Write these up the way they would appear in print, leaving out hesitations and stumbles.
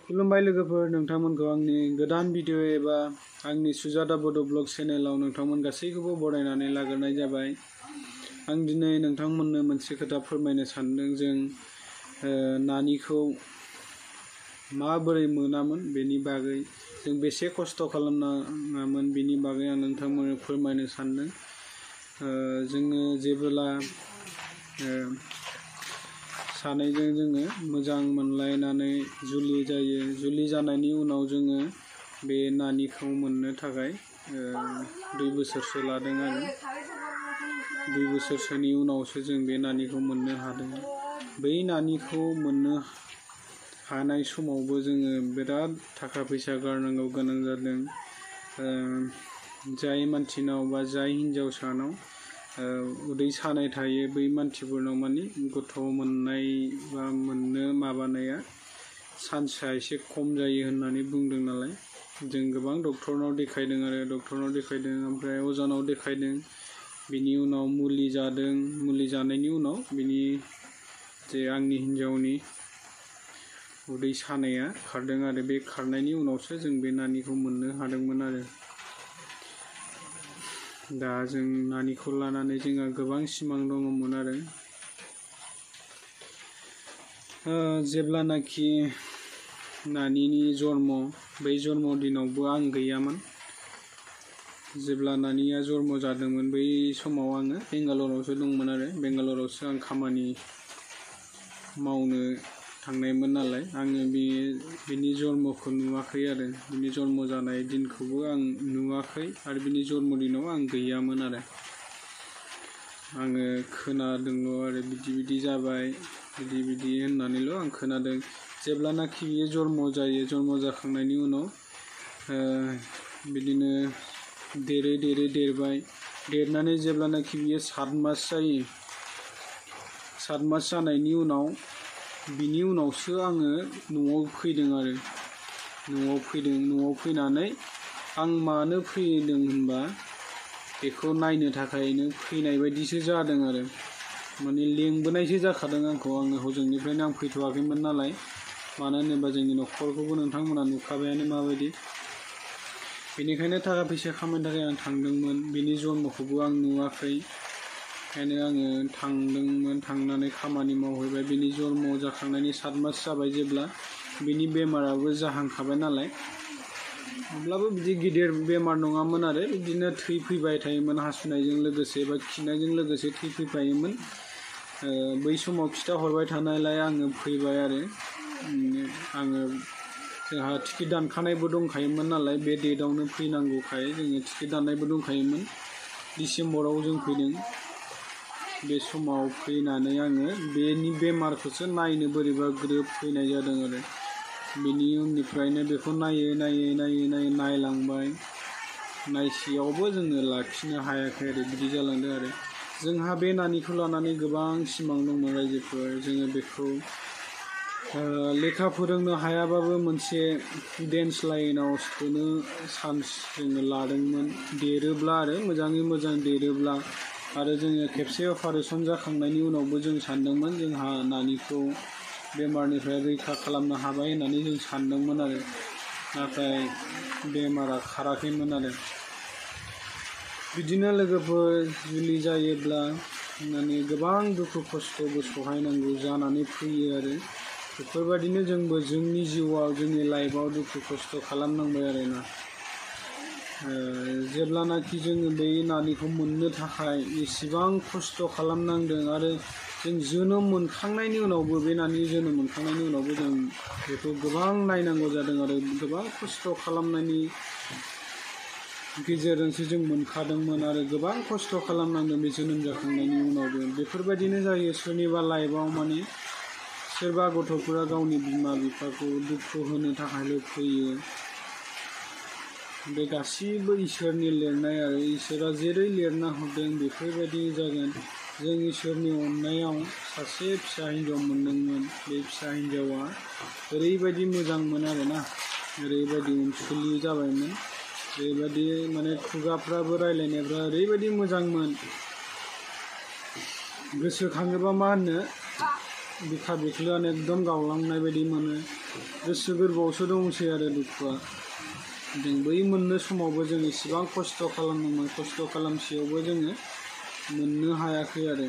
खुलुमबाय लोगोफोर, नोंथांमोनखौ आंनि गोदान भिडिअ एबा आंनि सुजाता बड' ब्लग चेनेलाव नोंथांमोन गासैखौबो बरायनानै लाग्रोनाय जाबाय। आं दिनै नोंथांमोननो मोनसे खोथा फोरमायनो सानदों। जों नानिखौ माबोरै मोनामोन बेनि बागै, जों बेसे खस्थ' खालामनाङामोन बेनि बागै आं नोंथांमोननो फोरमायनो सानदों। जोङो जेब्ला सानैजों जोङो मोजां मोनलायनानै जुलि जायो, जुलि जानायनि उनाव जोङो बे नानिखौ मोननो थाखाय 2 बोसोरसो लादों आरो 2 बोसोरसोनि उनावसो जों बे नानिखौ मोननो हादों। बै नानिखौ मोननो हानाय समावबो जोङो बिराद थाखा फैसा गारनांगौ गोनां जादों। जाय मानसिनाव बा जाय हिन्जावसानाव उदै सानाय थायो, बै मानसिफोरनाव माने गथ' मोननाय बा मोननो माबानाया चान्सआ एसे खम जायो होननानै बुंदों नालाय, जों गोबां डक्टरनाव देखायदों ओमफ्राय अजानाव देखायदों। बिनि उनाव मुलि जादों, मुलि जानायनि उनाव बिनि जे आंनि हिन्जावनि उदै सानाया खारदों आरो बे खारनायनि उनावसो जों बे नानिखौ मोननो हादोंमोन आरो। दा जों नानिखौ लानानै जोंहा गोबां सिमां दङमोन आरो। जेब्लानाखि नानिनि जन्म, बै जन्म दिनावबो आं गैयामोन। जेब्ला नानिया जन्म जादोंमोन बै समाव आङो बेंगालरावसो दंमोन आरो। बेंगालरावसो आं खामानि मावनो थांनायमोन नालाय, आङो बिनि जन्मखौ नुवाखै आरो बिनि जन्म जानाय दिनखौबो आं नुवाखै आरो बिनि जन्म दिनाव आं गैयामोन आरो। आङो खोनादोंल' आरो बिदि जाबाय, बिदि होननानैल' आं खोनादों। जेब्लानाखि बियो जन्म जायो, जन्म जाखांनायनि उनाव बिदिनो देरबाय। देरनानै जेब्लानाखि बियो 7 मास जायो, 7 मास जानायनि उनाव बिनि उनावसो आङो न'आव फैदों आरो। न'आव फैनानै आं मानो फैदों होनबा बेखौ नायनो थाखायनो फैनाय बायदिसो जादों आरो। माने लेंबोनायसो जाखादों आंखौ। आङो हजोंनिफ्रायनो आं फैथ'वाखैमोन नालाय, मानो होनोबा जोंनि न'खरखौबो नोंथांमोना नुखाबायानो माबायदि। बेनिखायनो थाखा फैसा खामायनो थाखाय आं थांदोंमोन। बिनि जन्मखौबो आं नुवाखै, ओंखायनो आङो थांदोंमोन। थांनानै खामानि मावहैबाय। बिनि जन्म जाखांनायनि 7 मास जाबाय जेब्ला, बिनि बेमाराबो जाहांखाबाय नालाय, अब्लाबो बिदि गिदिर बेमार नङामोन आरो। बिदिनो थै फैबाय थायोमोन, हासुनायजों लोगोसे बा खिनायजों लोगोसे थै फैफायोमोन। बै समाव खिथाहरबाय थानायलाय आङो फैबाय आरो। जोंहा टिकेट दानखानायबो दंखायोमोन नालाय, बे डेटआवनो फैनांगौखाय जोङो टिकेट दाननायबो दंखायोमोन। डिसेम्बराव जों फैदों। बे समाव फैनानै आङो बेनि बेमारखौसो नायनो बोरैबा ग्रोब फैनाय जादों आरो। बिनि उननिफ्रायनो बेखौ नायै नायलांबाय। नायसेयावबो जोङो लाखिनो हायाखै आरो, बिदि जालांदों आरो। जोंहा बे नानिखौ लानानै गोबां सिमां दंमोन रायजोफोर। जोङो बेखौ लेखा फोरोंनो हायाबाबो मोनसे डेन्स लाइनाव सोनो चान्स जोङो लादोंमोन। देरोब्ला आरो मोजाङै मोजां देरोब्ला, आरो जोङो खेबसे अपारेसन जाखांनायनि उनावबो जों सानदोंमोन जोंहा नानिखौ बेमारनिफ्राय रैखा खालामनो हाबाय होननानै जों सानदोंमोन आरो। नाथाय बेमारा खाराखैमोन आरो। बिदिनो लोगोफोर, जुलि जायोब्ला माने गोबां दुखु खस्थ'बो सहायनांगौ जानानै फैयो आरो। बेफोरबायदिनो जोंबो जोंनि जिउआव, जोंनि लाइफआव दुखु खस्थ' खालामनांबाय आरोना। जेब्लानाखि जोङो बै नानिखौ मोननो थाखाय इसेबां खस्थ' खालामनांदों, आरो जों जोनोम मोनखांनायनि उनावबो, बे नानि जोनोम मोनखांनायनि उनावबो जों बेखौ गोबां नायनांगौ जादों आरो। गोबां खस्थ' खालामनायनि गेजेरजोंसो जों मोनखादोंमोन, आरो गोबां खस्थ' खालामनांदों बे जोनोम जाखांनायनि उनावबो। बेफोरबायदिनो जायो सोरनिबा लाइफआव। माने सोरबा गथ'फोरा गावनि बिमा बिफाखौ दुखु होनो थाखायल' फैयो। बे गासिबो इसोरनि लिरनाय आरो। इसोरा जेरै लिरना हरदों बेफोरबायदि जागोन। जों इसोरनि अननायाव सासे फिसा हिन्जाव मोनदोंमोन। बे फिसा हिन्जावा ओरैबायदि मोजांमोन आरोना, ओरैबायदि अनसुलि जाबायमोन, ओरैबायदि माने खुगाफ्राबो रायलायनायफ्रा ओरैबायदि मोजांमोन। गोसोखाङोबा मा होननो, बिखा बिख्लोआनो एकदम गावलांनाय बायदि मोनो गोसो गोरबोआवसो दंसै आरो दुखुआ जों बै मोननो समावबो जों इसेबां खस्थ' खालामदोंमोन खस्थ' खालामसेयावबो जोङो मोननो हायाखै आरो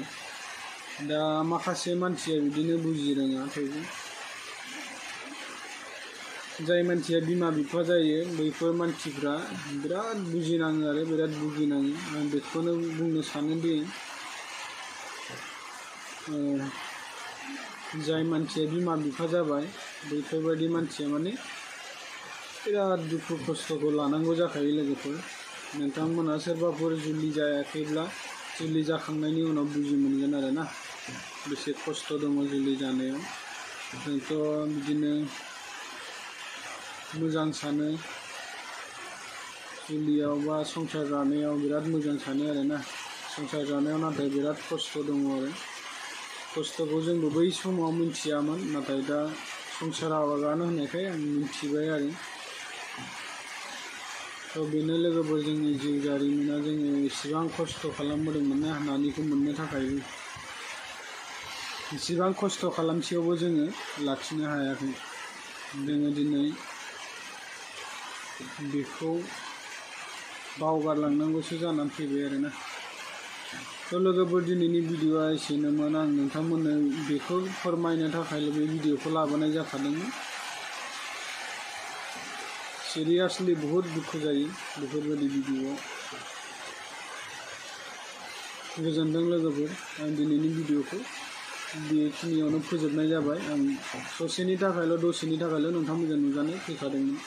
दा माखासे मानसिया बिदिनो बुजि रोङा थेवबो जाय मानसिया बिमा बिफा जायो बैफोर मानसिफ्रा बिराद बुजिनाङो आरो बिराद भुगिनाङो आं बेखौनो बुंनो सानोदि जाय मानसिया बिमा बिफा जाबाय बैफोरबायदि मानसिया माने बिराद दुखु खस्थ'खौ लानांगौ जाखायो लोगोफोर नोंथांमोना सोरबाफोर जुलि जायाखैब्ला जुलि जाखांनायनि उनाव बुजि मोनगोन आरो ना बेसे खस्थ' दङ जुलि जानायाव जोंथ' बिदिनो मोजां सानो जुलियाव बा संसार जानायाव बिराद मोजां सानो आरो ना संसार जानायाव नाथाय बिराद खस्थ' दङ आरो खस्थ'खौ जोंबो बै समाव मिथियामोन नाथाय दा संसाराव जानो होनायखाय आं मिथिबाय आरो थ' बेनो लोगोफोर जोंनि जिउ जारिमिना जोङो इसेबां खस्थ' खालामबोदोंमोन ना नानिखौ मोननो थाखायबो इसेबां खस्थ' खालामसेयावबो जोङो लाखिनो हायाखै जोङो दिनै बेखौ बावगारलांनांगौसो जानानै फैबाय आरोना थ' लोगोफोर दिनैनि भिडिअ'आ एसेनोमोन आं नोंथांमोननो बेखौ फोरमायनो थाखायल' बे भिडिअ'खौ लाबोनाय जाखादोंमोन सिरियासलि बहुत दुखु जायो बेफोरबायदि भिडिअ'आव गोजोनदों लोगोफोर आं दिनैनि भिडिअ'खौ बेखिनियावनो फोजोबनाय जाबाय आं ससेनि थाखायल' दसेनि थाखायल' नोंथांमोनजों नुजानो फैखादोंमोन